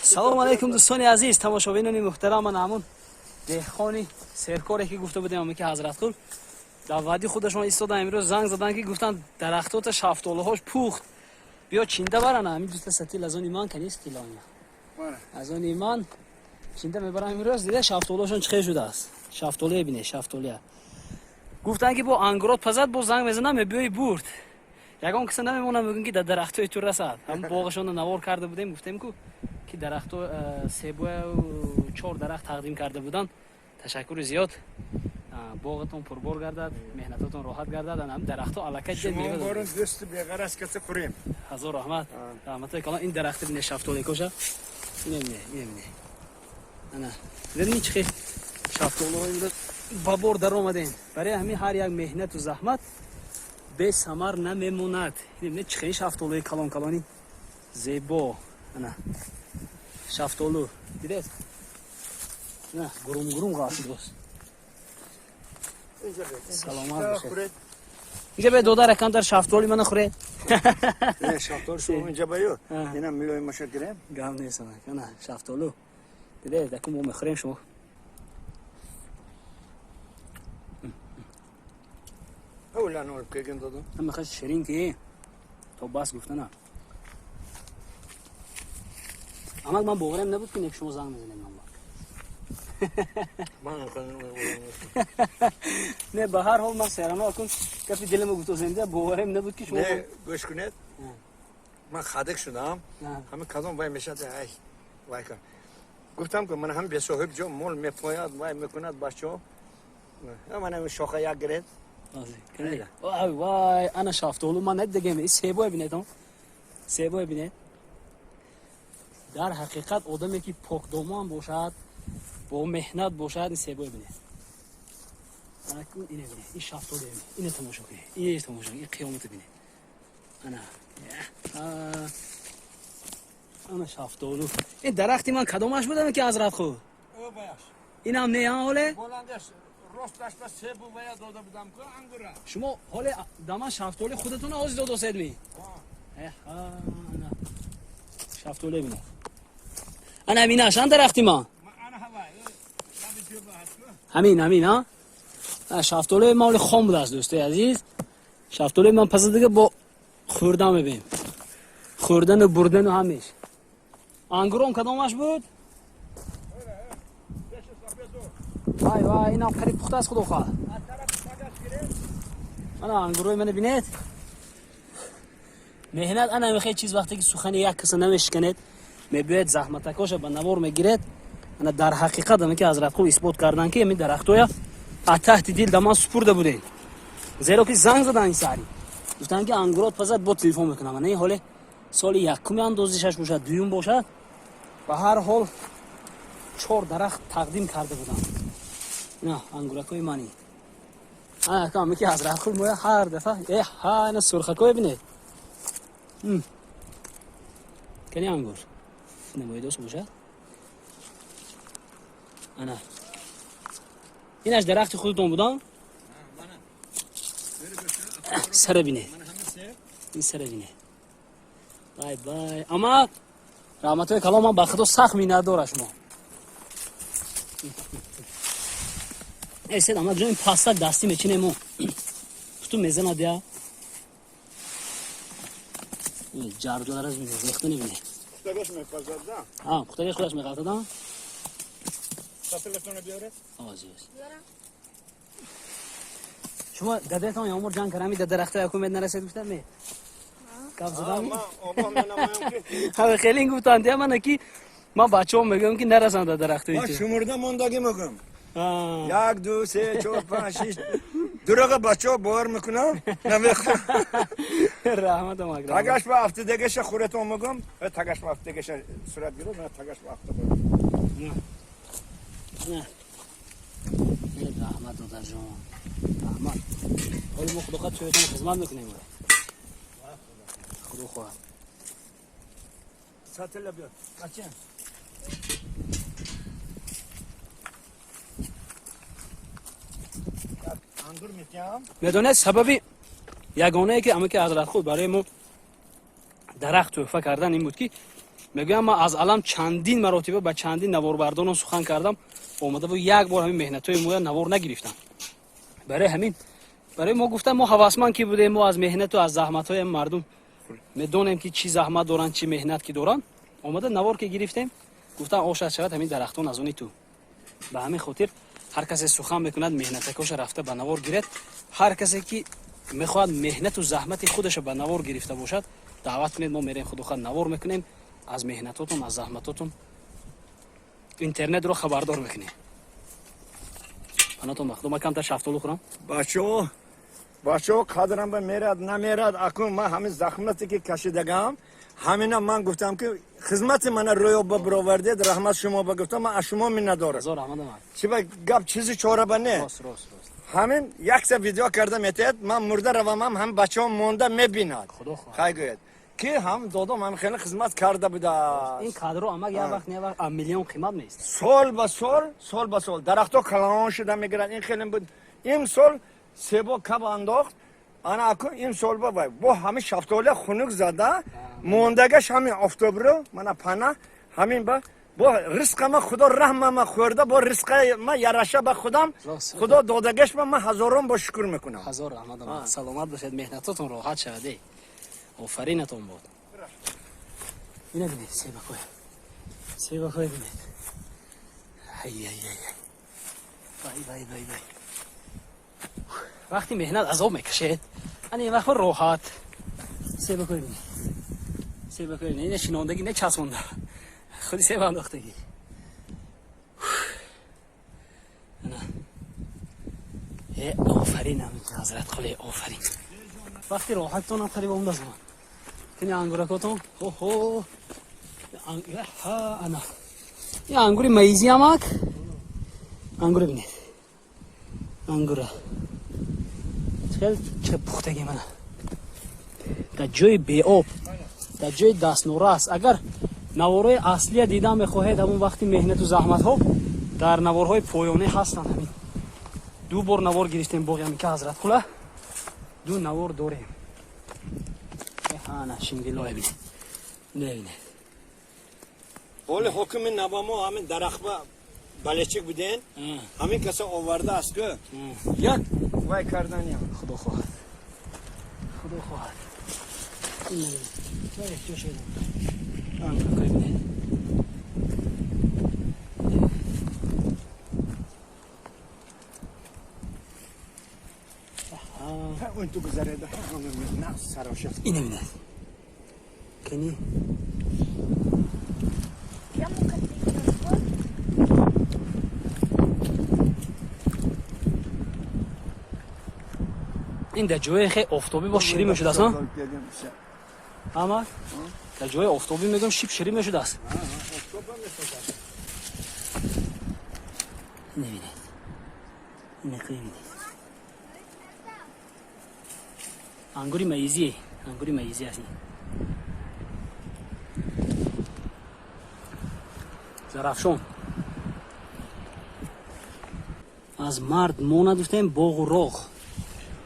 Салому алайкум, дӯстони азиз, тамошобинони муҳтарам. Ман ҳамун деҳқони серкоре, ки гуфта будем, ки Ҳазратқул дар ваъди худашон истодан. Имрӯз занг задан, ки гуфтанд, дарахтота шафтолуҳош пухт, биё чинда барана. Ҳамин дута сатил аз они ман канист, тилоня аз они ман чинда мебарам. Имрӯз дида, шафтолуҳошон чӣ хел шудааст. Шафтолуе бине, шафтолуя. Гуфтанд, ки бо ангурот пазад, боз занг мезанам, мебиёи бурд. Ягон киса намемонам, мегӯм, ки дар дарахтҳои ту расад. Ҳамн боғашонро навор карда будем, гуфтем ку, ки дарахто себояу чор дарахт тақдим карда буданд. Ташаккури зиёд, боғатон пурбор гардад, меҳнатотон роҳат гардад. Ана дарахтҳо аллакай Шумо борун дӯсти беғараз касе хӯрем. Ҳазор раҳмат, раҳматои калон. Ин дарахти бине, шафтоликоша ине бине, ине бине. Ана бибини, чӣ хел шафтолуҳо имрӯз ба бор даромадем. Барои ҳамин ҳар як меҳнату заҳмат бесамар намемонад. Ине чӣ хел шафтолуи калон калони зебо. Ана шафтолу дидед, на гурум гурум ғафид боз. Саломат бошед. Инҷа бе, додар, якам дар шафтоли мана хӯред. Шафтолу шумо инҷа баё, ина милои маша гирем. Гап нест. Ана шафтолу дидед, аку мо мехӯрем, шумо Ҳавлан олиб келгин додам. Мехоҳ ширин ки то бас гуфтана. Амак, ман боварем набуд, ки нек шумо занг мезанед ман. Не, ба ҳар ҳол ман серано акун гапи дилама гуфтозенда, боварем набуд, ки шумо. Не, гӯш кунед. Ман хадик шудам. Ҳамин кадом вай мешад, ай вай кар. Гуфтам, ки ман ҳам бесоҳиб ҷо мол мепояд, вай мекунад бачаҳо. Ман ҳамин шоха як гиред. Вай вай, ана шафтолу ман надидагем. И себое бинед, себое бинед. Дар ҳақиқат одаме, ки покдоман бошад, бо меҳнат бошад, ин себое бинед. Ине бинед, ин шафтолу бинед, ине тамошо кунед, ине тамошо, ин қиёмата бинед. Ана ана шафтолу. Ин дарахти ман кадомаш будам, ки Ҳазрат худ инам не ҳоле? Росташ ба себу вая дода будам ку ангура. Шумо ҳоле даман шафтоли худатон ози додосед ми? Шафтоле бинед. Ана ҳаминаш ан дарахти ман, ҳамин ҳамин. А шафтолои ман оли хом будааст, дӯстои азиз. Шафтолои ман пасадига бо хӯрдан мебинем, хӯрдану бурдану ҳамеш. Ангуром кадомаш буд? Вай вай, инам қариб пухта аст, худо хоҳад. Ана ангурои мана бинед. Меҳнат ана мехе чиз. Вақте ки сухани як каса намешиканед, мебиёед, заҳматакоша ба навор мегиред. Ана дар ҳақиқат аме ки Ҳазратқул исбот кардан, ки ами дарахтоя аз таҳти дил да ман супурда будем, зеро ки занг задан ин саҳри, гуфтанд, ки ангурот пазад, бо телефон мекунам. Ана ин ҳоле соли якуми андозишаш бошад, дуюм бошад, ба ҳар ҳол чор дарахт тақдим карда будам. Ина ангуракҳои мани. Ами ки Ҳазратқул моя ҳар дафъа э ҳа, ина сурхакое бинед. Кани ангур намоидос бошад. Ана инаш дарахти худатон будам. Сара бине, ин сара бине. Вай вай, амак, раҳматои калом. Ман ба худо сахт миннатдора шумо. Эсед, амак ҷон, ин пастак дастӣ мечинемо, путу мезанад я ҷардулараз бине, рехта бине. Пухтагаш мепазад, да? А, пухтагаш худаш меғалтад, а? Телефона биёред. Овоз. Шумо дадатон ёмур ҷанг карами, да дарахта якум нарасед, гуфтам ме. Гап задам. Ҳа, хеле гуфтанд, я мана ки ман бачаҳо мегӯям, ки нарасанд да дарахтои. Ман шумурда мондагӣ мегӯям. Як, ду, се, чор, панҷ, шиш. Дураға бачаҳо бовар мекунам, намехӯрам. Раҳмат, амак. Тагаш ба афтидагаша хӯретон мегӯям, тагаш ба афтидагаша сурат гирад, тагаш ба афта. Раҳмат, додарҷон, раҳмат. Ҳоли мо худо хоҳад чоятон хизмат мекунем, худо хоҳад. Сатила биёд. Бача. Ангур метиҳам. Медонед, сабаби ягонае, ки амаки Ҳазратхуд барои мо дарахт тӯҳфа кардан, ин буд, ки Мегӯям, ман аз алам чандин маротиба ба чандин наворбардорон сухан кардам, омадаву як бор ҳамин меҳнатҳои моя навор нагирифтам. Барои ҳамин барои мо гуфтам, мо ҳавасманд ки будем, мо аз меҳнату аз заҳматҳои мардум медонем, ки чӣ заҳмат доранд, чӣ меҳнат ки доранд. Омада навор ки гирифтем, гуфтам, ошад шавад ҳамин дарахтон аз они ту. Ба ҳамин хотир ҳар касе сухан мекунад, меҳнатакоша рафта ба навор гирад. Ҳар касе ки мехоҳад меҳнату заҳмати худаша ба навор гирифта бошад, даъват кунед, мо мерем, худохоҳ, навор мекунем аз меҳнатотон, аз заҳматотон интернетро хабардор мекунем. Панотон ба худо, ман камтар шафтолу хӯрам. Бачаҳо, бачаҳо, қадрам ба мерад, намерад. Акун ман ҳамин заҳмате ки кашидагам, ҳамина ман гуфтам, ки хизмати мана рӯё ба бировардед, раҳмат шумо ба гуфтам, ман аз шумо миннатдорам. Ҳазор раҳмат омад. Чи ба гап, чизи чора ба не. Рост, рост, рост. Ҳамин якса видео карда метаҳад, ман мурда равамам, ҳам бачаҳо монда мебинад. Худо хоҳад. Хай, гӯяд, ки ҳам додом ҳам хеле хизмат карда будааст. Ин кадро, амак, як вақт не, вақт миллион қимат нест. Сол ба сол, сол ба сол дарахтҳо калон шуда мегиранд. Ин хеле буд, имсол себо каб андохт. Ана акун имсол ба вай бо ҳамин шафтоля хунук зада мондагаш, ҳамин офтобро мана пана ҳамин ба бо ризқама худо раҳмама хӯрда, бо ризқама яраша ба худам худо додагаш ба ман ҳазорон бо шукр мекунам. Ҳазор раҳмат омад, саломат бошед, меҳнатотон роҳат шавад, эй, офаринатон бод. Ина бинед, себакой, себакой бинед. Ай, ай, ай, вай, вай, вай, вай! Вақти меҳнат азоб мекашед, ана ин вақт роҳат. Себакой бинед, себакой бинед. Ина шинондагӣ не, часпонда, худи себ андохтагӣ. Ана, э, офарин, ҳазрат Қуле, офарин. Вақти роҳаттонам қариб омдааст. Кини ангуракотон, ҳо, ана ин ангури маизӣ, амак, ангура бинед, ангура хел чӣ пухтагӣ. Мана, дар ҷои беоб, дар ҷои дастнорас. Агар наворҳои аслия дидан мехоҳед, ҳамон вақти меҳнату заҳматҳо дар наворҳои поёнӣ ҳастанд. Ҳамин ду бор навор гирифтем боғи ҳамин ки Ҳазратқула, ду навор дорем. Ана шингилое бинед, бинед. Ҳоли ҳокими навамо ҳамин дарахтба балечик буден, ҳамин каса овардааст, ку як вай карданиям. Худо хоҳад, худо хоҳад. Эҳтиёҷ шудам. Ангуракой бинед. Он ту гузареда сароша. Ина бинед, кани. Прямо как микрофон. Ин дар ҷои хе офтобӣ бо ширин мешудааст, ама дар ҷои офтобӣ, мегӯям, шиб ширин мешудааст. Ина бинед, ина бинед, ангури маизӣ, ангури маизӣ аст ин. Зарафшон. Аз мард монад, гуфтем, боғу роғ,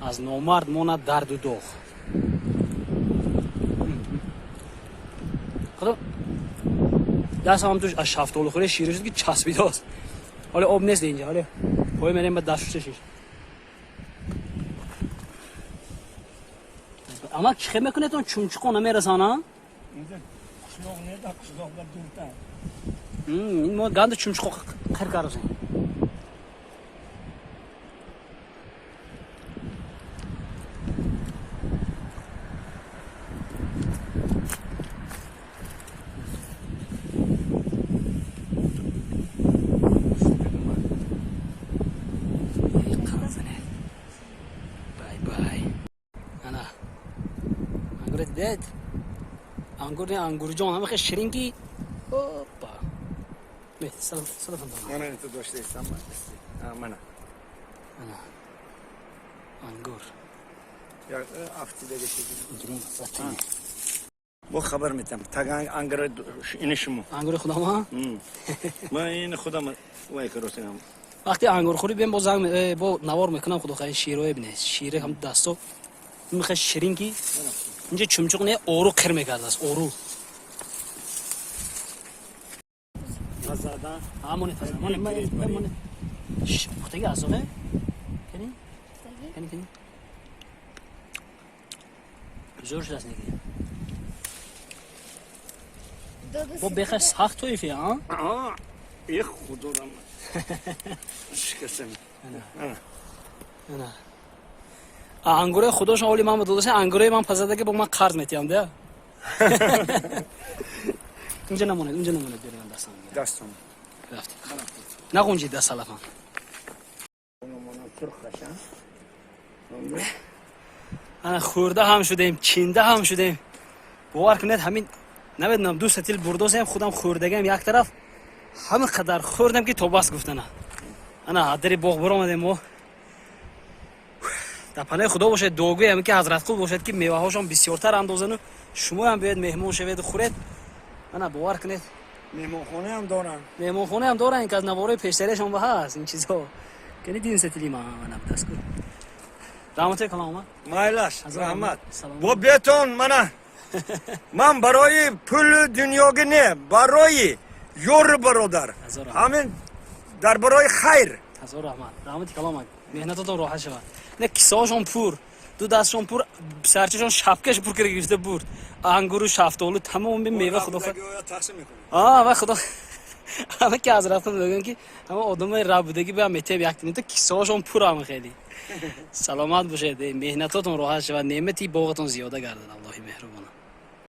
аз номард монад дарду доғ. Худо дастам туш аз шафтолухӯри ширин шуд, ки часпидааст. Ҳоле об нест инҷа, ҳоле пои мерем ба даст шушта шиш. Ама чӣ хел мекунед, он чумчуқо намерасана? Қишлоқ неда, қишлоқда дуртар. Ин мо ганду чумчуқо қир кардем. Бай, бай! Ана ангур дидед, ангур не, ангурҷон, ҳама хел ширин ки опа. Салафан. Мана, ту доштаистам, мана. Ана ангур. Афтидаги. Бо хабар метам, тага ангур ини шумо. Ангури худама. Ман ини худам вай каросинам. Вақти ангурхӯрӣ бем, бо занг, бо навор мекунам. Худо хоҳад. Широе бинед, шире ҳам дасто мехе ширин, ки инҷа чумчуқ не, ору қир мекардааст, ору. Пазадан. Монед, монед, монед. Пухтаги азоқе? Кани? Кани, кани. Зӯр шудааст неки. Бо беха сахт тоифе, а? Э, худорам. Шикастам. Ана. Ангурои худошон оли ман додаса, ангурои ман пазадаги бо ман қарз метиҳам, да? Унҷа намонед, унҷа намонед, берем дастам. Дастам. Рафтем. Нағунҷид даст салафан. Сурх қашан. Ана, хӯрда ҳам шудем, чинда ҳам шудем. Бовар кунед, ҳамин намедонам, ду сатил бурдосем, худам хӯрдагам як тараф, ҳама қадар хӯрдам, ки то бас гуфтана. Ана, дари боғ баромадем мо. Дар панои Худо бошед, дуогӯи ҳамин ки Ҳазратқул бошед, ки меваҳошон бисёртар андозану шумоям биёед, меҳмон шаведу хӯред. Ана, бовар кунед. Меҳмонхонаам дорам. Меҳмонхонаам доранд, ки аз наворои пештарашон ба ҳаст ин чизҳо. Кани дин сатили ма ана дастку. Раҳматои калом омад. Майлаш, Ҳазор раҳмат. раҳмат. Салом. Бо бетон мана ман барои пули дунёгӣ не, барои ёру бародар. Ҳазор раҳмат. Ҳамин дар барои хайр. Ҳазор раҳмат, раҳмати калом, меҳнатотон роҳат шавад. Не, кисаҳошон пур, ду дастшон пур, сарчашон шапкаш пур кара гирифта бурд, ангуру, шафтолу, тамоми мева. Худо тақсим мекунем. А ва худо ҳама ки ҳазратон мегӯянд, ки ҳама одамои раб будагӣ ба метеб як то кисаҳошон пур ҳама. Хеле саломат бошед, меҳнатотон роҳат шавад, неъмати боғатон зиёда гардад, Аллоҳи меҳрубона.